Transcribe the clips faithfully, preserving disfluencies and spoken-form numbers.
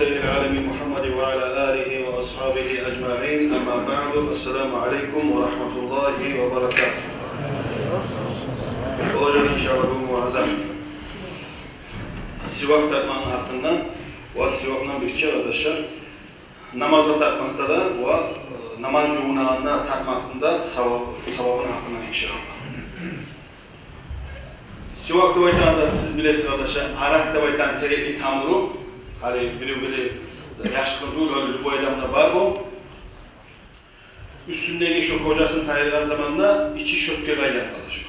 العالمين محمد وعلى آله وأصحابه أجمعين. أما بعد. السلام عليكم ورحمة الله وبركاته. Болажакъ, иншаАллагь, бугюн вааза сивак тартмакъны гьакъындан ва сивакъны бирче, къардашлар, намазгъа тартмакъда да ва, э, намаз жувунагъанда тартмакъны да саваб-, савабыны гьакъындан, иншаАллагь. Сивак деп айтагъан зат, сиз билесиз, къардашлар, аракъ деп айтагъан терекни тамуру. Гьали биревге де яшыртгъын тюгюл, любой адамда бар о. Уьстюндеги шо кожасын тайдыргъан заманда ичи шёпге айланып къала шо.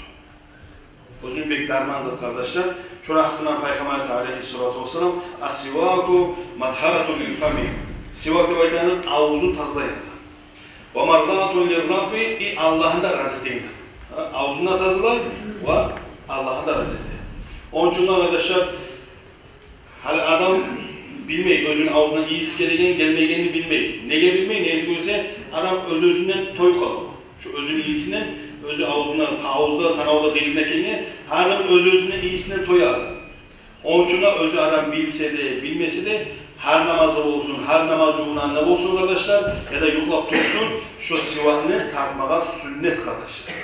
Оьзю бек дарман зат, къардашлар. Шону гьакъындан Пайхаммар айта, алейгьиссалату вассалам: «Ас-сиваку матгьаратун лил-фами». Сивак деп айтагъан зат авзун тазалайгъан зат. «Ва мардатун лир-Рабби», и Аллагьны да рази этеген зат. Авзун да тазалай ва Аллагьны да рази эте. Ону учун, къардашлар, гьали адам билмей, оьзюню авзундан ийис гелеген, гелмегенин билмей. Неге билмей? Неге тюгюл эсе, адам оьз-оьзюнден тоюп къала. Шо оьзюню ийисинден, оьзю авзундан, авзу да, танаву да къыйырына гелгенге, гьар заман оьз-оьзюнден ийисинден тоя адам. Ону учун да оьзю адам билсе де, билмесе де, гьар намазы болсун, гьар намаз жувунагъанда болсун, къардашлар, яда юхлап турсун, шо сивакны тартмагъа сюннет, къардашлар.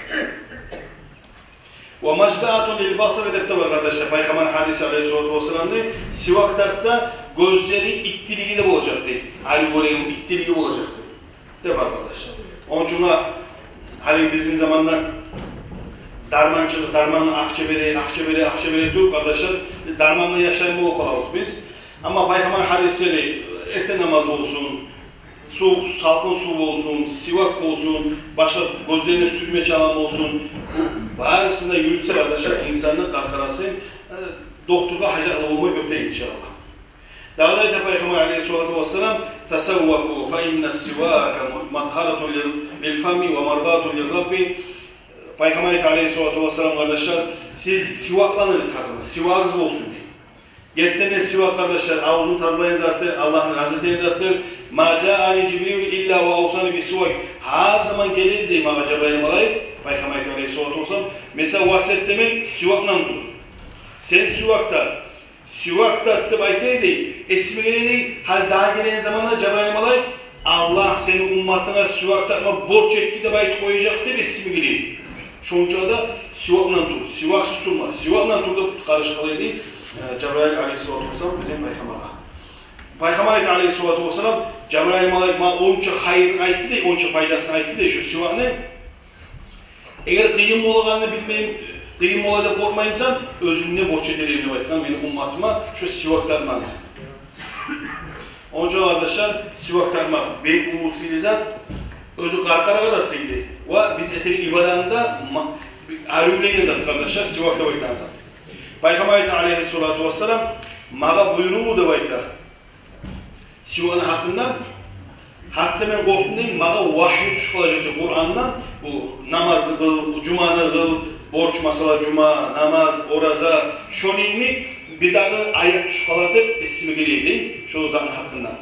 «Ва маждаатун лил-басари» деп де бар, къардашлар. Пайхаммар гьадиси, алейгьиссалату вассаламны: «Сивак тартса, гёзлери иттилиги де болажакъ», – дей. Гьали гёреген иттилиги болажакъ, – дей. Деп бар, къардашлар. Ону учун да гьали бизин заманда дарманчылыкъ, дармангъа акъча бере, акъча бере, акъча бере туруп, къардашлар, биз дарман булан яшайгъан болуп къалабыз биз. Амма Пайхаммар гьадислери, эртен намаз болсун, сув, салкъын сув болсун, сивак болсун, башгъа гёзлерине сюрме чалгъан болсун, бу барысын да юрютсе, къардашлар, инсанны къаркъарасы, э, докторгъа гьажатлы болмай оьте, иншаАллагь. Дагъы да айта Пайхаммар, алейгьиссалату вассалам: «Тасавваку, фа инна-с-сивака матгьаратун лил-, лил-фами ва мардатун лир-Рабби». Пайхаммар айта, алейгьиссалату вассалам, къардашлар, сиз сивакланыгъыз гьар заман, сивагъыгъыз болсун, – дей. Гертиден де, сивак, къардашлар, авзун тазалайгъан затдыр, Аллагьны рази этеген затдыр. «Ма жаани Жибрил илла ва авсани бис-сивак». Гьар заман геле эди, – дей, – магъа Жабрайыл малайик, Пайхаммар айта, алейгьиссалату вассалам, – мен сагъа васият этемен, сиваклан тур. Сен сивак тарт, сивак тарт деп айта эди, – дей, – эсиме геле эди, – гьали дагъы гелеген заманда Жабрайыл малайик: «Аллагь сени умматынга сивак тартма борч этди», – деп айтып къояжакъ деп эсиме геле эди. Шонча да сиваклан тур, сиваксыз турма, сиваклан тур деп къарашып къала эди, э, Жабрайыл, алейгьиссалату вассалам, бизин Пайхаммаргъа. Пайхаммар айта, алейгьиссалату вассалам: «Жабрайыл малайик магъа онча хайырын айтды, – дей, – онча пайдасын айтды, – дей, – шо сивакны. Эгер къыйын болагъанын билмеймен, къыйын бола деп къоркъмаймысан, оьзюмню борч этер эдим, – деп айтгъан, – мени умматыма шо сивак тартманы». Ону учун, къардашлар, сивак тартмакъ бек уллу сыйлы зат, оьзю къаркъарагъа да сыйлы. Ва биз этеген ибадатны да ма-, аривлейген зат, къардашлар, сивак деп айтагъан зат. Пайхаммар айта, алейгьиссалату вассалам: «Магъа буюрулду, – деп айта, – сивакны гьакъындан. Гьатта мен къоркъдум, – дей, – магъа вагьи тюшюп къалажакъ деп Къурандан, бу намазны къыл, жуманы къыл, борч масала, жума, намаз, ораза, шону йимик бирдагъы аят тюшюп къалар деп эсиме геле эди, – дей, – шо затны гьакъындан.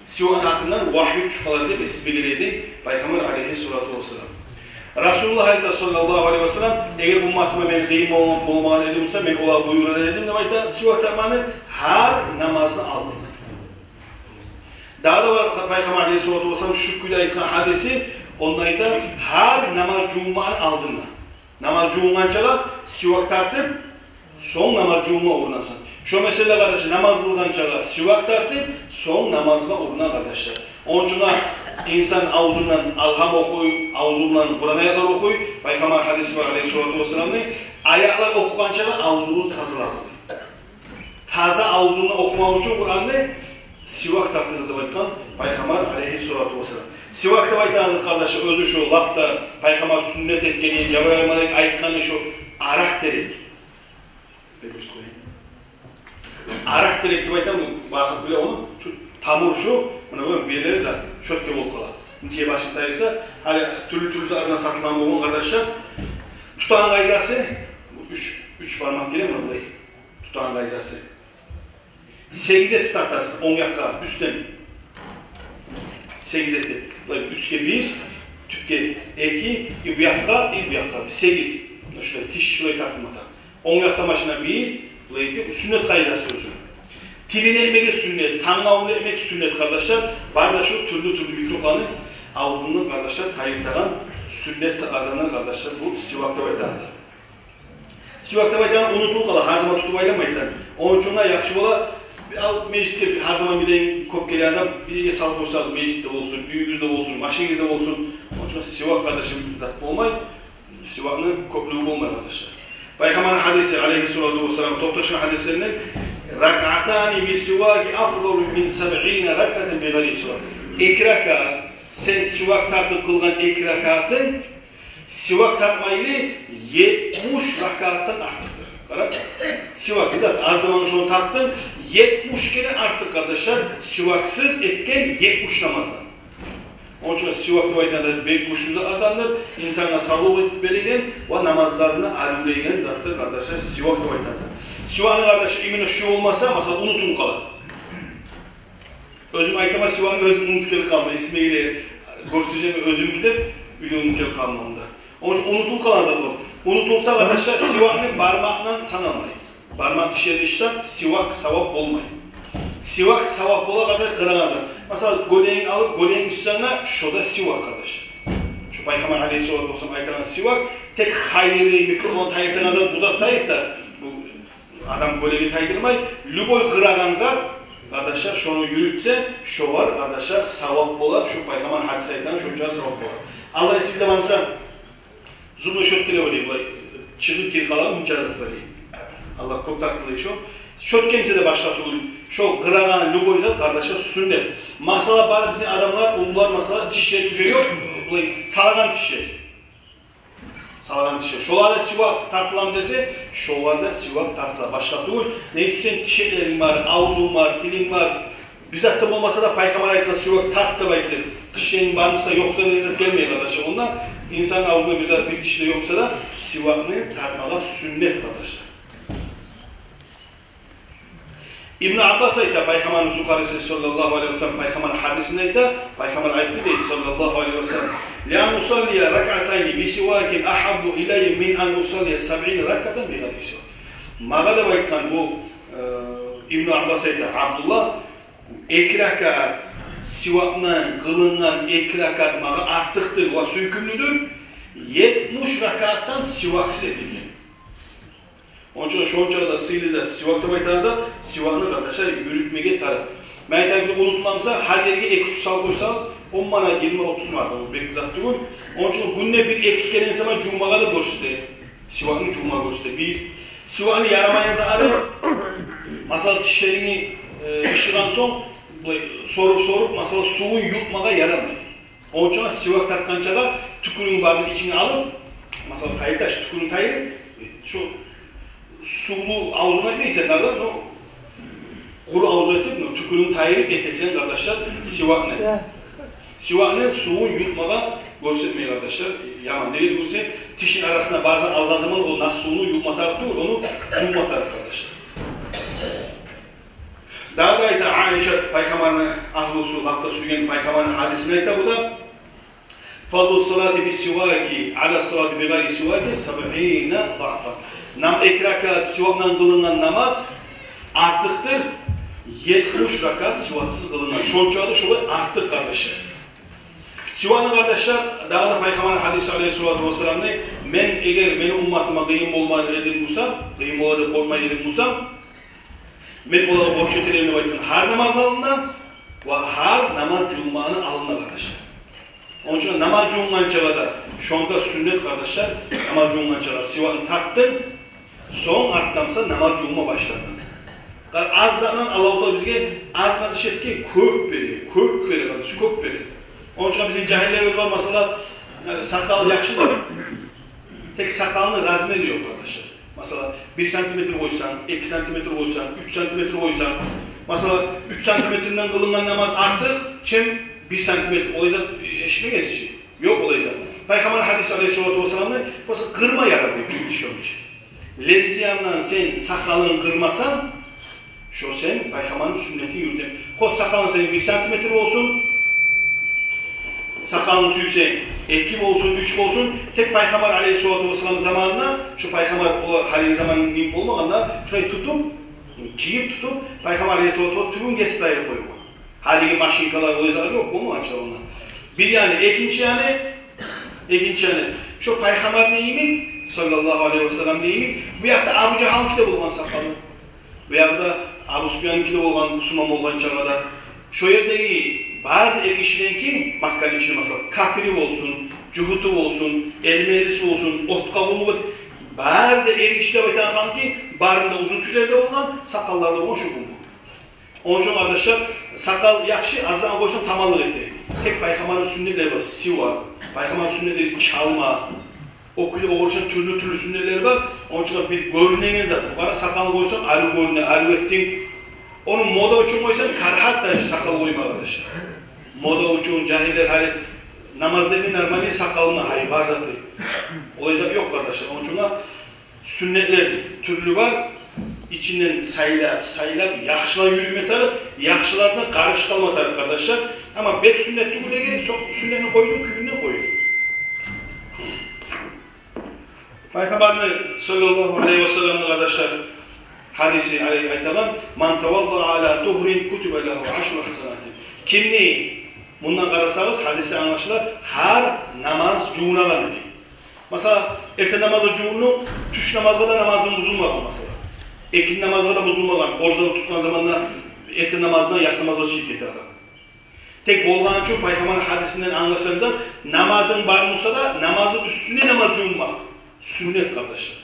Сивакны гьакъындан вагьи тюшюп къалар деп эсиме геле эди», – дей Пайхаммар, алейгьиссалату вассалам. Расулуллагь айта, саллаллагьу алейгьи вассалам: «Эгер умматыма мен къыйын бол-, болмагъан эдим буса, мен олагъа буюрар эдим, – деп айта, – сивак тартманы гьар намазны алдында». Дагъы да бар Пайхаммар, алейгьиссалату вассалам, шу кюйде айтгъан гьадиси, онда айта: «Гьар намаз жувунманы алдында, намаз жувунгъанчагъа сивак тартып, сонг намаз жувунма урунасан». Шо масала, къардашлар, намаз къылгъанчагъа сивак тартып, сонг намазгъа уруна, къардашлар. Ону учун да инсан авзундан алгьам охуй, авзундан Къуран аятлар охуй. Пайхаммар гьадиси бар, алейгьиссалату вассаламны: «Аятлар охугъанчагъа авзугъузну тазалагъыз, – дей. – Таза авзундан охумакъ учун Къуранны сивак тартыгъыз», – деп айтгъан Пайхаммар, алейгьиссалату вассалам. Сивак деп айтагъан зат, къардашлар, оьзю шо лап да Пайхаммар сюннет этгени, Жабрайыл малайик айтгъаны, шо аракъ терек. Бир уьст къояйым. Аракъ терек деп айтаман, бар халкъ биле ону. Шо тамур шо, муна гёрюн, бир ерлери де шо тюгюл болуп къала. Нече башын тайса, гьали тюрлю-тюрлю затлардан сатылгъан болгъан, къардашлар. Тутагъан къайдасы, уьч, уьч бармакъ геле муна булай. Тутагъан къайдасы. Сегиз этип тартасыз, онг якъгъа, уьстден. Сегиз этип. Булай уьстге бир, тюпге эки, и бу якъгъа, и бу якъгъа. Сегиз. Муна шулай, тиш шулай тартылма тарыкъ. Онг якъда машина бир, булай этип, сюннет къайдасы оьзю. Тилин этмеге сюннет, тангавун этмек сюннет, къардашлар. Бары да шу тюрлю-тюрлю микробланы авзундан, къардашлар, тайдырагъан сюннет затладан, къардашлар, бу сивак деп айтагъан зат. Сивак деп айтагъан унутулуп къала, гьар заман тутуп айланмайсан. Ону учун да яхшы бола, ал межитге гьар заман билеген, кёп гелеген адам, бирге салып къойсагъыз, межитде болсун, уьюгюзде болсун, машинагъызда болсун. Ону учун сивак, къардашлар, зат болмай, сивакны кёплюгю болмай, къардашлар. Пайхаммарны гьадиси, алейгьиссалату вассалам, токъташгъан гьадислеринден: «Ракаатани бис-сиваки афдалу мин сабъина ракаатан бигъайри сивак». Эки ракаат, сен сивак тартып къылгъан эки ракаатынг сивак тартмайлы етмиш ракаатдан артыкъдыр. Къара, сивак, зат, аз заман шону тартдынг, етмиш керен артыкъ, къардашлар, сиваксыз этген етмиш намаздан. Ону учун сивак деп айтагъан зат бек гючлю затлардандыр, инсангъа савлукъ этип береген ва намазларына арив этеген затдыр, къардашлар, сивак деп айтагъан зат. Сивакны, къардашлар, именно шу болмаса, масала, унутулуп къала. Оьзюм айтаман, сивакны оьзюм унутуп гелип къалдым. Эсиме геле, гёрсетежекмен оьзюмнюкин деп, уьйде унутуп гелип къалдым онда. Ону учун унутулуп къалгъан зат бу. Унутулса, къардашлар, сивакны бармакъдан саналмай. Бармакъ тишлерин ышсанг, сивак савап болмай. Сивак савап бола, къардашлар, къырагъан зат. Масала, гёлегинг алып, гёлегинг ышсанг да, шо да сивак, къардашлар. Шо Пайхаммар алейгьиссалату вассалам айтагъан сивак, тек хайры, микробланы тайдырагъан зат, бу зат тайдырып да, бу адам гёлегин тайдырмай, любой къырагъан зат, къардашлар, шону юрютсе, шо бар, къардашлар, савап бола, шо Пайхаммар гьадиси айтагъан, шонча савап бола. Алай сизде бар буса, зубной щёткалар бар, булай чыгъып кирип къалгъан, мунча зат бар. Алай кёп тартыла шо. Щётка буса да башгъа тюгюл, шо къырагъан любой зат, къардашлар, сюннет. Масала, бар бизин адамлар, уллулар, масала, тишлери уже ёкъ, булай салагъан тишлер. Салагъан тишлер. Шоларда сивак тартыламы десе, шоларда сивак тартыла, башгъа тюгюл. Неге десенг, тишлеринг бар, авзунг бар, тилинг бар. Бир зат да болмаса да, Пайхаммар айтгъан, сивак тарт деп айтып, тишлеринг бар буса, ёкъ буса деген зат гелмей, къардашлар. Онда инсан авзунда бир зат, бир тиш де ёкъ буса да, сивакны тартмагъа сюннет, къардашлар. Ибну Аббас айта, Пайхаммарны сукъариси, саллаллагьу алейгьи ва саллам, Пайхаммар гьадисинде айта, Пайхаммар айтды дей, саллаллагьу алейгьи ва саллам: «Ла ан усаллия ракаатайни би сивакин агьаббу илайя мин ан усаллия сабъина ракаатан би гъайри сивак». Магъа деп айтгъан бу, э, Ибну Аббас айта, Абдуллагь, эки ракаат, сивакдан къылынгъан эки ракаат магъа артыкъдыр ва сюйкюмлюдюр етмиш ракаатдан сиваксыз этилген. Ону учун шонча да сыйлы зат сивак деп айтагъан зат, сивакны, къардашлар, юрютмеге тарыкъ. Мен айтайым, унутула буса, гьар ерге эки-уьч салып къойсагъыз, он манат, йигирма, отуз манат, ол бек зат тюгюл. Ону учун гюнде бир-эки керен сама жувмагъа да гёрсете. Сивакны жувмагъа гёрсете. Бир, сивакны ярамайгъан заты, масала, тишлерингни, э, ышыгъан сонг, булай соруп-соруп, масала, сувун ютмагъа ярамай. Ону учун сивак тартгъанчагъа тюкюрюгюнг барын ичине алып, масала, тайыр таш, тюкюрюгюнг тайырып, шу сувлу авзунг этмейсен дагъы, ну, къуру авзунг этип, ну, тюкюрюгюнг тайырып этесен, къардашлар, сивакны. Я. Сивакны сувун ютмагъа гёрсетмей, къардашлар, яман. Неге десе, тишни арасына барса, алгъан заман о нас сувну ютма тарыкъ тюгюл, ону жувма тарыкъ, къардашлар. Дагъы да айта Айшат, Пайхаммарны агьлюсю, лап да сюйген, Пайхаммарны гьадисин айта бу да: «Фадлу салати бис-сиваки ала салати би гъайри сиваки сабъина даъфан». Нам-, эки ракаат сивакдан къылынгъан намаз артыкъдыр етмиш ракаат сиваксыз къылынгъан. Шончагъы да шолай артыкъ, къардашлар. Сивакны, къардашлар, дагъы да Пайхаммарны гьадиси, алейгьиссалату вассаламны: «Мен, эгер мени умматыма къыйын болмай эдим буса, къыйын болар деп къоркъмай эдим буса, мен олагъа борч этер эдим», – деп айтгъан, гьар намаз алдында ва гьар намаз жувунмагъыны алдында, къардашлар. Ону учун намаз жувунгъанчагъа да, шонда сюннет, къардашлар, намаз жувунгъанчагъа сивакны тартдынг, сонг артдан буса намаз жувунма башладынг. Къара, аз затдан Аллагьу Таала бизге аз-маз иш этген, кёп бере, кёп бере, къардаш, кёп бере. Ону учун бизин жагьиллерибиз бар, масала, э, сакъал яхшы да, тек сакъалны размери ёкъ, къардашлар. Масала, бир сантиметр къойсанг, эки сантиметр къойсанг, уьч сантиметр къойсанг, масала, уьч сантиметрден къылынгъан намаз артыкъ, чем бир сантиметр. Олай зат эшитмегенсиз чи? Ёкъ олай зат. Пайхаммарны гьадиси, алейгьиссалату вассаламны, масала, къырма ярамай бир тишинг чи. Лезгияндан сен сакъалынг къырмасанг, шо сен Пайхаммарны сюннетин юрютген. Хоть сакъалынг сени бир сантиметр болсун, сакъалынг сюйсенг эки болсун, уьч болсун, тек Пайхаммар, алейгьиссалату вассалам, заманында, шо Пайхаммар, олар гьалиги заман йимик болмагъанда, шолай тутуп, Жыйып тутуп, Пайхаммар алейгьиссалату вассалам тюбюн гесип де къоюгъан. Гьалиги машинкалар, олай затлар ёкъ, болмагъан чагъы онда. Бир яны, экинчи яны, экинчи яны, шо Пайхаммарны йимик, саллаллагьу алейгьи вассалламны йимик, бу якъда Абу Жагьлники де болгъан сакъалы. Бу якъда Абу Суфьянники де болгъан, бусурман болгъан чагъы да. Шо ердеги бары да эргишиники, Макканы ичинде, масала, капири болсун, жугьуту болсун, эрмениси болсун, отгъа къуллукъ эт-, бары да эргиши деп айтагъан халкъ, барын да узун тюклер де болгъан, сакъаллар да болгъан шо гюн. Ону учун, къардашлар, сакъал яхшы, аздан къойсанг таманлыкъ эте. Тек Пайхаммарны сюннетлери бар, сивак, Пайхаммарны сюннетлери чалма. О кюйде огъар шо тюрлю-тюрлю сюннетлери бар. Ону учун бир гёрюнеген зат. Бу къара сакъалны къойсанг, арив гёрюне, арив этдинг. Ону мода учун къойсанг, карагьат даже сакъал къойма, къардашлар. Мода учун, жагьиллер гьали намаз этмей нормальный сакъалына, гьай, бар заты. Олай зат ёкъ, къардашлар. Ону учун сюннетлер тюрлю бар. Ичинден сайлап, сайлап, яхшылар юрюме тарыкъ, яхшылардан къаршы къалма тарыкъ, къардашлар. Амма бек сюннет тюгюл деген со-, сюннетни къойдунг, кюйюнден къой. Пайхаммарны, саллаллагьу алейгьи вассалламны, къардашлар, гьадиси, алей-, айтагъан: «Ман таваддаа аля тугьрин кутиба лагьу ашру гьасанатин». Кимни мундан къарасагъыз, гьадисден англашыла, гьар намаз жувунагъан деди. Масала, эртен намазгъа жувундунг, тюш намазгъа да намазынг бузулмагъан, масала. Экинди намазгъа да бузулмагъан. Ораза тутгъан заманда эртен намазына яссы намазгъа чыгъып гете адам. Тек болгъан учун Пайхаммарны гьадисинден англашыла зат, намазынг бар буса да, намазны уьстюне намаз жувунмакъ сюннет, къардашлар.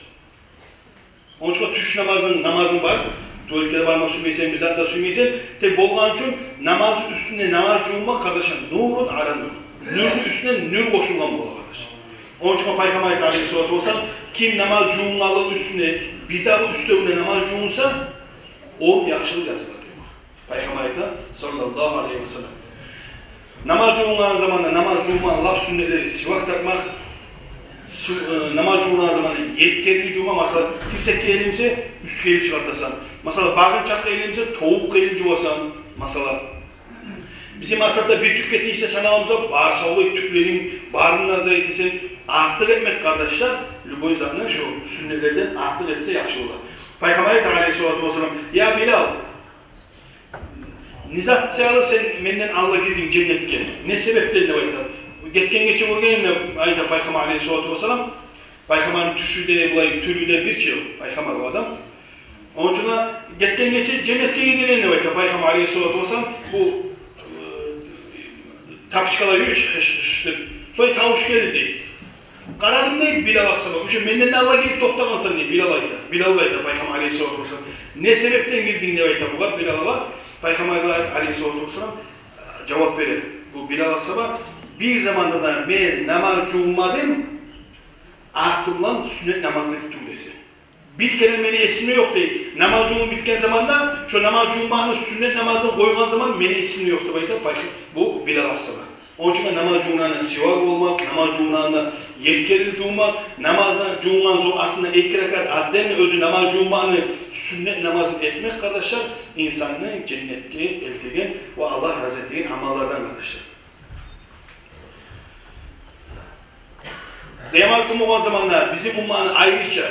Ону учун тюш намазынг, намазынг бар, туалетге де барма сюймейсен, бир зат да сюймейсен, тек болгъан учун намазны уьстюне намаз жувунмакъ, къардашлар, нурун аля нур. Нюрню уьстюне нюр къошулгъан бола, къардашлар. Ону учун Пайхаммар айта, алейгьиссалату вассалам, ким намаз жувунгъанлыгъы уьстюне бир дагъы уьстевюне намаз жувунса, он яхшылыкъ языла деп. Пайхаммар айта, саллаллагьу алейгьи вассаллам. Намаз жувунгъан заманда, намаз жувунмагъа лап сюннетлери: сивак тапмакъ, су-, э, намаз жувунгъан заманда етгерли жувма, масала, тирсекге ерли буса, уьстге ерли чыгъартасан. Масала, багъынчакъгъа ерли буса, тобукъгъа ерли жувасан. Масала, бизин масхабда бир тюкге тийсе, санагъан буса, бар савлай тюклерин барын да зат этесен, артыкъ этмек, къардашлар, любой затны шо сюннетлерден артыкъ этсе яхшы бола. Пайхаммар айта, алейгьиссалату вассалам: «Я Билал, не зат саялы сен менден алда гирдинг женнетге? Не себепден?» — деп айта. Гетген гече гёрген эдим, айта Пайхаммар алейгьиссалату вассалам. Пайхаммарны тюшю де, булай тюрю де бирче, Пайхаммар бу адам. Ону учун гетген гече женнетге гирген эдим, деп айта Пайхаммар алейгьиссалату вассалам. Бу, э, тапочкалар юрюй, хыш-хыш деп. Шолай тавуш гелди. Къарадым, дей, Билал асгьаба, уже менден де алда гирип токътагъансан, дей, Билал айта. Билал айта Пайхаммар алейгьиссалату вассалам. Не себепден гирдинг деп айта бугъар, Билалгъа. Пайхаммар алейгьиссалату вассалам жавап бере. Бу Билал асгьаба: бир заманда да мен намаз жувунмадым, артымдан сюннет намаз этип тюгюл эсе. Бир керен мени эсимде ёкъ, дей, намаз жувунуп битген заманда, шо намаз жувунмагъаны сюннет намазын къойгъан заман мени эсимде ёкъ, деп айта Пайхам-, бу Билал асгьаба. Ону учун намаз жувунгъанда сивак болмакъ, намаз жувунгъанда етгерли жувмакъ, намаз жувунгъан сонг артында эки ракаат отдельно оьзю намаз жувунмагъаны сюннет намазын этмек, къардашлар, инсанны женнетге элтеген ва Аллагь рази этеген амаллардан, къардашлар. Къыямат гюн болгъан заманда бизин умматны айрыча,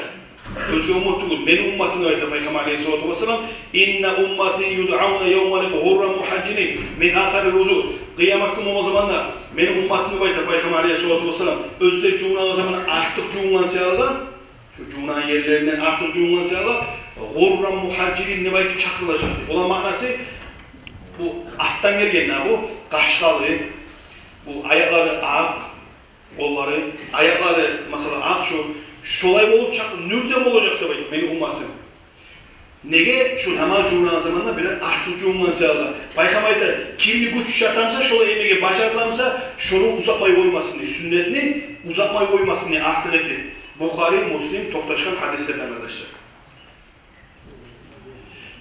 оьзге уммат тюгюл, мени умматым, деп айта Пайхаммар алейгьиссалату вассалам: «Инна уммати юдъавна явмал-къиямати гъурран мугьажжалин мин асарил вузу». Къыямат гюн болгъан заманда мени умматым, деп айта Пайхаммар алейгьиссалату вассалам, оьзлер жувунагъан заманда артыкъ жувунгъан саялы, шо жувунагъан ерлеринден артыкъ жувунгъан саялы, гъурран мугьажжалин деп айтып чакъырылажакъ, дей. Оланы маънасы, бу атдан гелген, бу къашкъалы, бу аякълары акъ, къоллары, аякълары, масала, акъ, шо, шолай болуп чакъы нюрден болажакъ, деп айта, мени умматым. Неге? Шо намаз жувунагъан заманда бираз артыкъ жувунгъан саялы. Пайхаммар айта, кимни гючю чатамса, шолай этмеге бажарыламса, шону узатмай къоймасын, дей, сюннетни узатмай къоймасын, дей, артыкъ этип. Бухари, Муслим токъташгъан гьадислерден, къардашлар.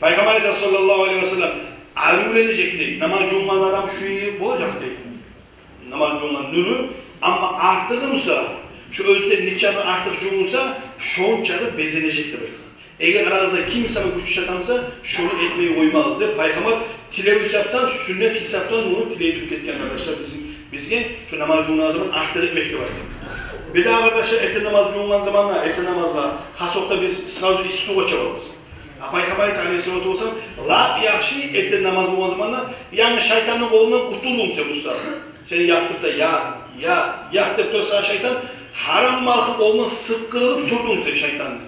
Пайхаммар айта, саллаллагьу алейгьи вассаллам, аривленежек, дей, намаз жувунгъан адам шу йимик болажакъ, дей, намаз жувунгъан нюрю, амма артыгъы буса, шо оьзю нечакъы артыкъ жувунса, шончакъы безенежек, деп айтгъан. Эгер арагъызда ким сама гючю чатамса, шону этмей къоймагъыз, деп Пайхаммар тилев гьисапдан, сюннет гьисапдан муну тилей туруп гетген, къардашлар, бизин, бизге шо намаз жувунагъан заман артыкъ этмек деп айтып. Бир дагъы, къардашлар, эртен намаз жувунгъан заманда, эртен намазгъа, хас окъда биз сразу исси сувгъа чабабыз. А Пайхаммар айта, алейгьиссалату вассалам: «Лап яхшы, эртен намаз болгъан заманда, янгы шайтанны къолундан къутулдунг сен, бу сагьат. Сени ятдырып да, ят, ят, ят деп тура сагъа шайтан, гьарам малны къолундан сыкъырылып турдунг сен шайтанны.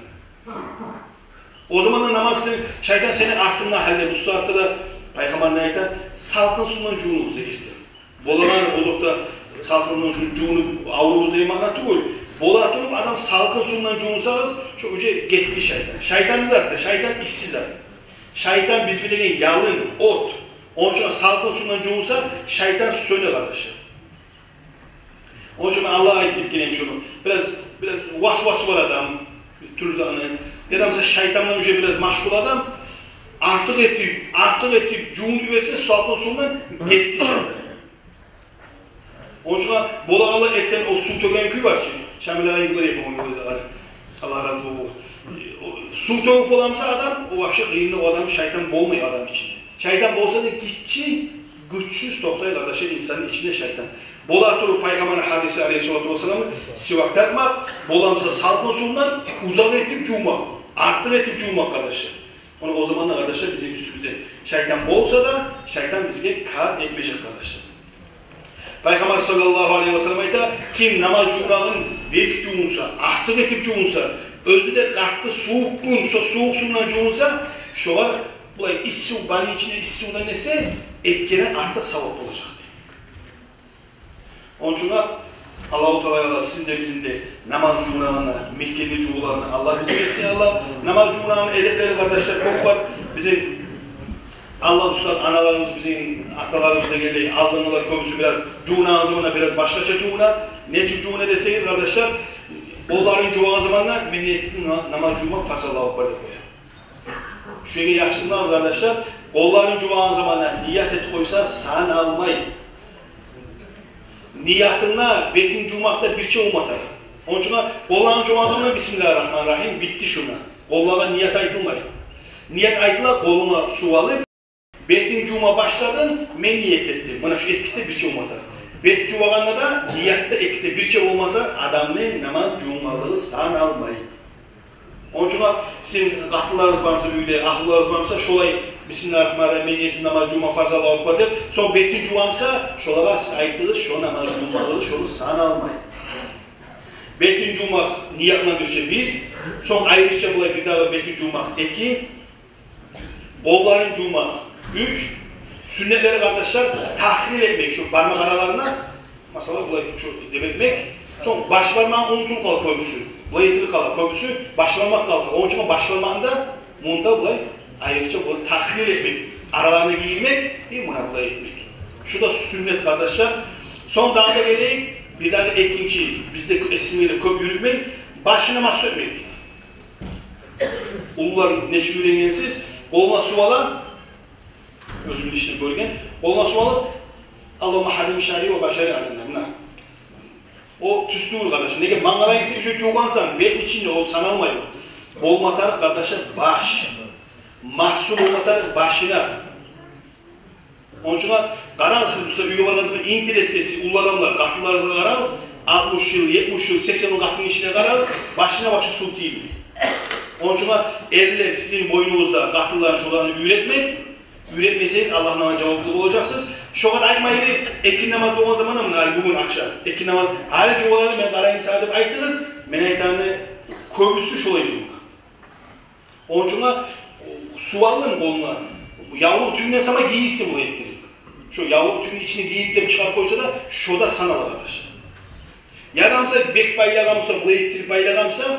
О заманда намаз сен, шайтан сени артынгда гьали». Бу сагьатда да Пайхаммар не айта? «Салкъын сув булан жувунугъуз», — дей эртен. Болагъан, озокъда, салкъын сув булан жувунуп авругъуз деген маъна тюгюл. Бола туруп адам салкъын сув булан жувунса, шо уже гетди шайтан. Шайтан затды, шайтан исси зат. Шайтан биз билеген ялын, от. Ону учун салкъын сув булан жувунса, шайтан сёне, къардашлар. Ону учун мен Аллагьгъа айтып гелейим шуну. Бираз, бираз васвасы бар адам, тюрлю затны. Яда мисал шайтан булан уже бираз машгъул адам. Артыкъ этип, артыкъ этип жувунуп йиберсе, салкъын сув булан, гетди шайтан. Ону учун болагъанлар эртен о сув тёген кюй бар чы. Шамил агъай геле, по-моему, оьзю гьали. Аллагь рази болсун. О сув тёгюп боламса адам, о вообще къыйын, о адам шайтан болмай адам ичинде. Шайтан болса да гиччи, гючсюз токътай, къардашлар, инсанны ичинде шайтан. Бола туруп Пайхаммарны гьадиси, алейгьиссалату вассалам, сивак тартмакъ, боламса салкъын сув булан узакъ этип жувмакъ, артыкъ этип жувмакъ, къардашлар. Ону о заманда, къардашлар, бизин уьстюбюзде шайтан болса да, шайтан бизге кар этмежек, къардашлар. Пайхаммар саллаллагьу алайгьи васаллам айта: «Ким намаз жувунагъын бек жувунса, артыкъ этип жувунса, оьзю де къатты сувукъ гюн, шо сувукъ сув булан жувунса, шогъар булай исси сув, баня ичинде исси сув булан эсе, эки керен артыкъ савап болажакъ», — дей. Ону учун Аллагьу Таала сизин де, бизин де намаз жувунагъанда мекенли жувугъанлардан Аллагь бизин этсин, Аллагь. Намаз жувунагъанны эдеплери, къардашлар, кёп бар. Бизин Аллагь, устаз, аналарыбыз, бизин аталарыбыз дегенлей, алдынгъылар кёбюсю бираз жувунагъан заманда бираз башгъача жувуна. Нечик жувуна десегиз, къардашлар, къолларын жувагъан заманда: «Мен ният этдим на-, намаз жувма фарз Аллагьу акбар», — деп къоя. Шо ерге яхшы тынглагъыз, къардашлар. Къолларын жувагъан заманда ният этип къойса, саналмай. Ниятынга бетин жувмакъда бирче болма тарыкъ. Ону учун къолларын жувагъан заманда бисмиллагьи ррагьмани ррагьим, битди шунда. Къоллагъа ният айтылмай. Ният айтыла: къолунга сув алып, бетин жувма башладынг, мен ният этдим. Муна шу экиси бирче болма тарыкъ. Бет жувагъанда да, ниятда экиси бирче болмаса, адамны намаз жувунгъанлыгъы саналмай. Ону учун сизин къатынларыгъыз бармыса, уьйде агьлюлеригиз бармыса, шолай: «Бисмиллагьи ррагьмани ррагьим, мен ният этдим намаз жувма фарз Аллагьу акбар», — деп, сонг бетин жувамса, шолагъа сиз айтыгъыз, шо намаз жувунгъанлыгъы шону саналмай. Бетин жувмакъ ниятындан бирче бир, сонг айрыча булай бирдагъы бетин жувмакъ эки, къолларын жувмакъ уьч. Сюннетлери, къардашлар, тахлил этмек, шу бармакъ араларына, масала, булай шу деп этмек. Сонг баш бармагъы унутулуп къала кёбюсю. Булай этилип къала кёбюсю, баш бармакъ къала. Ону учун баш бармагъын да мунда булай айрыча булай тахлил этмек, араларына гийирмек, и муна булай этмек. Шу да сюннет, къардашлар. Сонг дагъы да гелейик, бирдагъы экинчи, бизде эсимде кёп юрютмей, башына масгь этмек. Уллулар нечик уьйренгенсиз, къолуна сув ала, оьзюм ишни гёрген, къолуна сув алып, «Аллагьумма гьаррим шаъри ва башари алейгьи», муна. О тюз тюгюл, къардаш. Неге, мангалайын сен уже жувгъансан, бетни ичинде, о саналмай о. Болма тарыкъ, къардашлар, баш. Масгь болма тарыкъ башына. Ону учун къарагъыз, сиз буса уьйге баргъан заман, интересге, сиз уллу адамлар, къатынларыгъызгъа къарагъыз, алтмыш йыл, етмиш йыл, сексен йыл къатынгишиге къарагъыз, башына вообще сув тийилмей. Ону учун эрлер, сизин бойнугъузда къатынланы шоланы уьйретмек, уьйретмесегиз, Аллагьны алдында жаваплы болажакъсыз. Шогъар айтмайлы, экинди намаз болгъан заманда, муна, гьали бугюн акъшам экинди намаз, гьали жувгъанланы мен къарайым сагъа деп айтыгъыз, мен айтагъаны кёбюсю шолай жувуна. Ону учун сув алынып къолуна, явлукъ тюгюнден сама гийирсин булай этдирип. Шо явлукъ тюгюню ичине гийирип деп чыгъарып къойса да, шо да санала, къардаш. Яда буса бек байлагъан буса, булай этдирип байлагъан буса,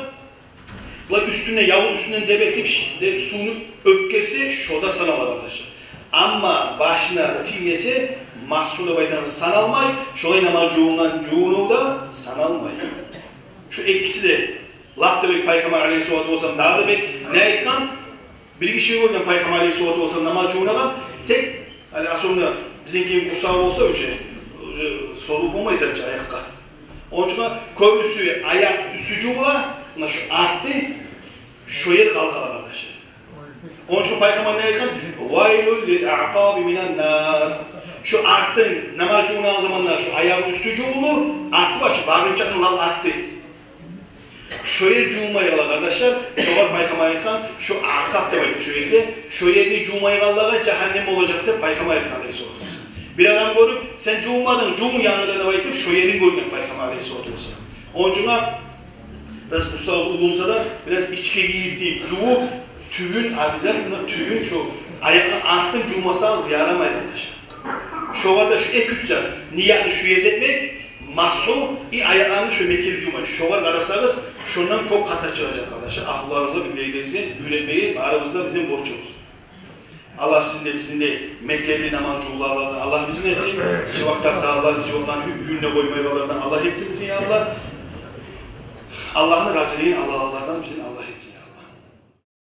булай уьстюнден, явлукъ уьстюнден деп этип, ш-, деп сувну оьтгерсе, шо да санала, къардаш. Амма башына тиймесе, масгь деп айтагъан саналмай, шолай намаз жувунгъан жувунув да саналмай. Шу экиси де Лап да бек Пайхаммар алейгьиссалату вассалам дагъы да бек не айтгъан? Бир гиши гёрген Пайхаммар алейгьиссалату вассалам намаз жувунагъан, тек, гьали, особенно бизин ким къурсагъы болса, уже, уже созулуп болмай затчы аякъгъа. Ону учун кёбюсю аякъ уьстю жувула, муна шу арты, шо ер къалкъала, къардаш. Ону учун Пайхаммар не айтгъан? «Вайлун лил аъкъаби минан нар». Шу арты, намаз жувунагъан заманда шу аягъы уьстю жувулур, арты бар чы, барынчакъны лап арты. Шо ер жувулмай къала, къардашлар, шогъар Пайхаммар айтгъан, шо аркъакъ деп айта шо ерге, шо ерни жувмайгъанлагъа жагьаннем болажакъ деп Пайхаммар айтгъан алайгьиссалату вассалам. Бир адам гёрюп, сен жувмадынг, жувун янгыдан деп айтып, шо ерин гёрген Пайхаммар алайгьиссалату вассалам. Ону учун да бираз къурсагъыгъыз уллу буса да, бираз ичге гийиртип, жувуп, тюбюн, обязательно тюбюн, шо аякъны артын жувмасагъыз ярамай, къардашлар. Шогъар да шо эки-уьч зат, ниятны шо ерде этмек, масгьу, и аякъланы шо мекенли жувмай. Шогъар къарасагъыз, шондан кёп хата чыгъажакъ, къардашлар. Агьлюлерибизге, уьйлерибизге уьйретмеге барыбызны да бизин борчубуз. Аллагь сизин де, бизин де мекенли намаз жувулардан Аллагь бизин этсин, сивакъ тартагъанлар, сивакъланы уьюнде къоймайгъанлардан Аллагь этсин бизин, я Аллагь. Аллагьны разилигин алалардан бизин Аллагь этсин.